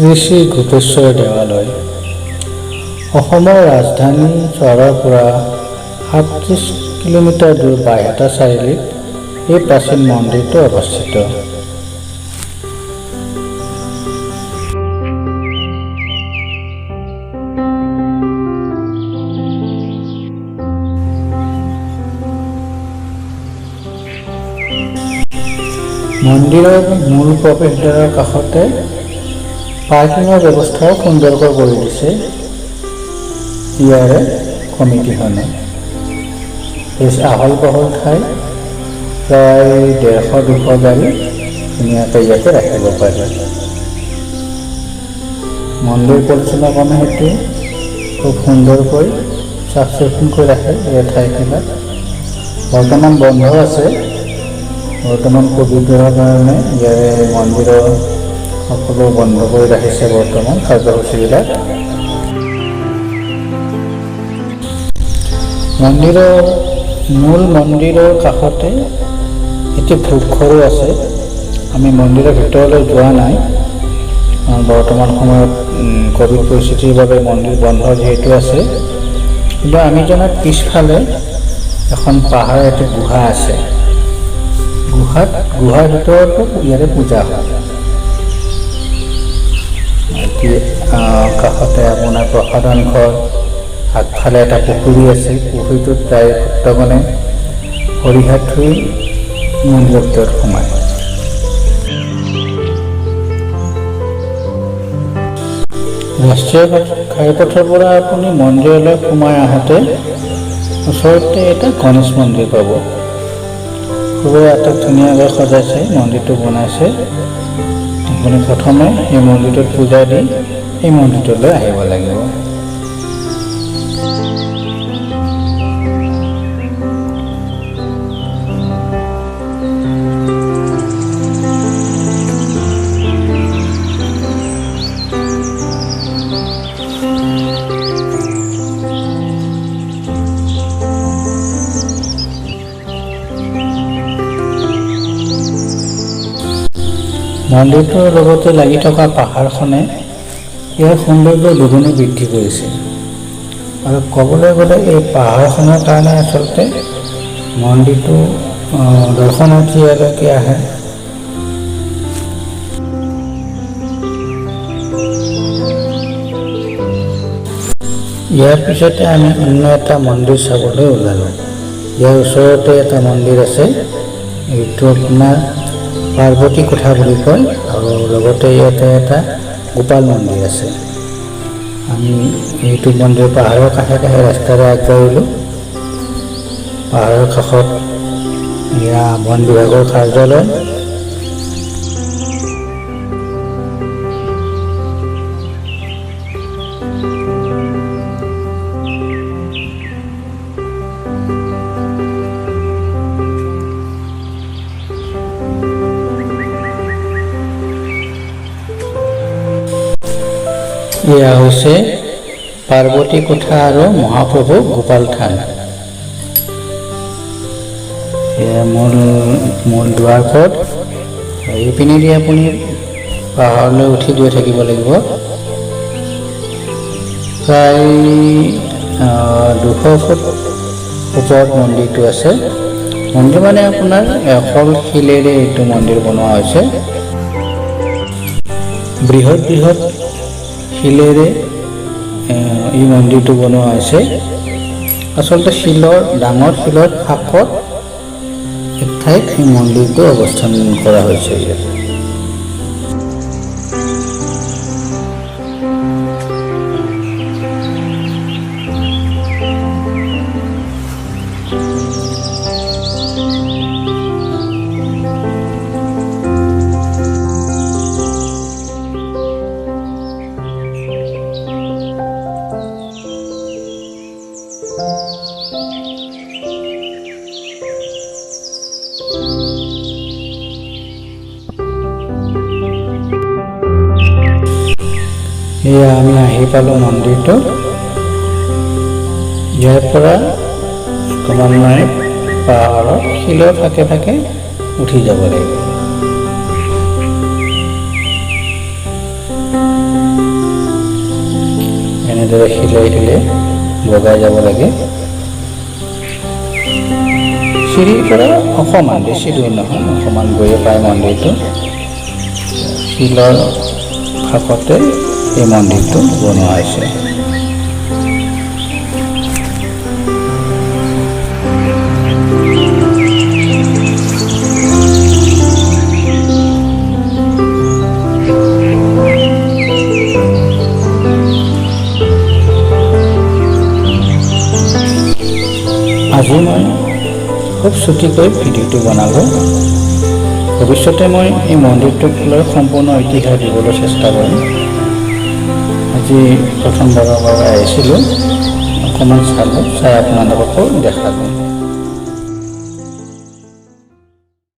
শ্ৰী শ্ৰী গোপেশ্বৰ দেৱালয়। অসমৰ ৰাজধানী চহৰৰ পৰা 37 কিলোমিটাৰ দূৰ বাইহাটা চাৰিআলিত এই প্ৰাচীন মন্দিৰটো অৱস্থিত। মন্দিৰৰ মূল প্ৰৱেশদ্বাৰৰ কাষতে পাৰ্কিঙৰ ব্যৱস্থাও সুন্দৰকৈ কৰি দিছে ইয়াৰে কমিটিখনে। বেছ আহল বহল ঠাই, প্ৰায় 150-200 গাড়ী ধুনীয়াকৈ ইয়াতে ৰাখিব পাৰে। মন্দিৰ পৰিচালনা কমিটিয়ে খুব সুন্দৰকৈ চাফ চিকুণকৈ ৰাখে এই ঠাইবিলাক। বৰ্তমান বন্ধ আছে। বৰ্তমান ক'ভিডৰ কাৰণে ইয়াৰে মন্দিৰৰ সকলো বন্ধ কৰি ৰাখিছে বৰ্তমান কাৰ্যসূচীবিলাক। মন্দিৰৰ মূল মন্দিৰৰ কাষতে এটি ভোগঘৰো আছে। আমি মন্দিৰৰ ভিতৰলৈ যোৱা নাই। বৰ্তমান সময়ত ক'ভিড পৰিস্থিতিৰ বাবে মন্দিৰ বন্ধ যিহেতু আছে। কিন্তু আমি জনাত পিছফালে এখন পাহাৰৰ এটি গুহা আছে। গুহাৰ ভিতৰতো ইয়াৰে পূজা হয়। বাকী কাষতে আপোনাৰ প্ৰসাদন ঘৰ, আগফালে এটা পুখুৰী আছে। পুখুৰীটোত প্ৰায় ভক্তগণে ভৰি হাত ধুই মন্দিৰৰ ভিতৰত সোমায়। ৰাষ্ট্ৰীয় ঘাইপথৰ পৰা আপুনি মন্দিৰলৈ সোমাই আহোঁতে ওচৰতে এটা গণেশ মন্দিৰ পাব। খুবেই আটক ধুনীয়াকৈ সজাইছে, মন্দিৰটো বনাইছে। আপুনি প্ৰথমে এই মন্দিৰটোত পূজা দি এই মন্দিৰটোলৈ আহিব লাগিব। মন্দিৰটোৰ লগতে লাগি থকা পাহাৰখনে ইয়াৰ সৌন্দৰ্য দুগুণে বৃদ্ধি কৰিছে। আৰু ক'বলৈ গ'লে এই পাহাৰখনৰ কাৰণে আচলতে মন্দিৰটো দৰ্শনাৰ্থী ইয়ালৈকে আহে। ইয়াৰ পিছতে আমি অন্য এটা মন্দিৰ চাবলৈ ওলালোঁ। ইয়াৰ ওচৰতে এটা মন্দিৰ আছে। এইটো আপোনাৰ পাৰ্বতী কোঠা বুলি কয় আৰু লগতে ইয়াতে এটা গোপাল মন্দিৰ আছে। আমি এইটো মন্দিৰ পাহাৰৰ কাষে কাষে ৰাস্তাৰে আগবাঢ়িলোঁ। পাহাৰৰ কাষত এয়া বন বিভাগৰ কাৰ্যালয়। এয়া হৈছে পাৰ্বতী কোঠা আৰু মহাপ্ৰভু গোপাল থান। এয়া মূল মূল দুৱাৰ পথ। এইপিনেদি আপুনি পাহাৰলৈ উঠি গৈ থাকিব লাগিব। প্ৰায় 200 ফুট ওপৰত মন্দিৰটো আছে। মন্দিৰ মানে আপোনাৰ অকল শিলেৰে এইটো মন্দিৰ বনোৱা হৈছে। বৃহৎ বৃহৎ শিলেৰে এই মন্দিৰটো বনোৱা হৈছে। আচলতে শিলৰ ডাঙৰ শিলৰ ফাঁকত এক ঠাইত এই মন্দিৰটো অৱস্থান কৰা হৈছে ইয়াত। এয়া আমি আহি পালোঁ মন্দিৰটো। ইয়াৰ পৰা ক্ৰমান্বয়ে পাহাৰত শিলৰ ফাঁকে ফাঁকে উঠি যাব লাগিব। এনেদৰে শিলে শিলে বগাই যাব লাগে। চিৰিৰ পৰা অকণমান, বেছি দূৰ নহয়, অকণমান গৈয়ে পায় মন্দিৰটো। শিলৰ ফাঁকতে এই মন্দিৰটো বনোৱা হৈছে। আজি মই খুব চুটিকৈ ভিডিঅ'টো বনালোঁ। ভৱিষ্যতে মই এই মন্দিৰটোক লৈ সম্পূৰ্ণ ইতিহাস দিবলৈ চেষ্টা কৰিম। আজি প্ৰথমবাৰৰ বাবে আহিছিলোঁ, অকণমান চালোঁ, চাই আপোনালোককো দেখালোঁ।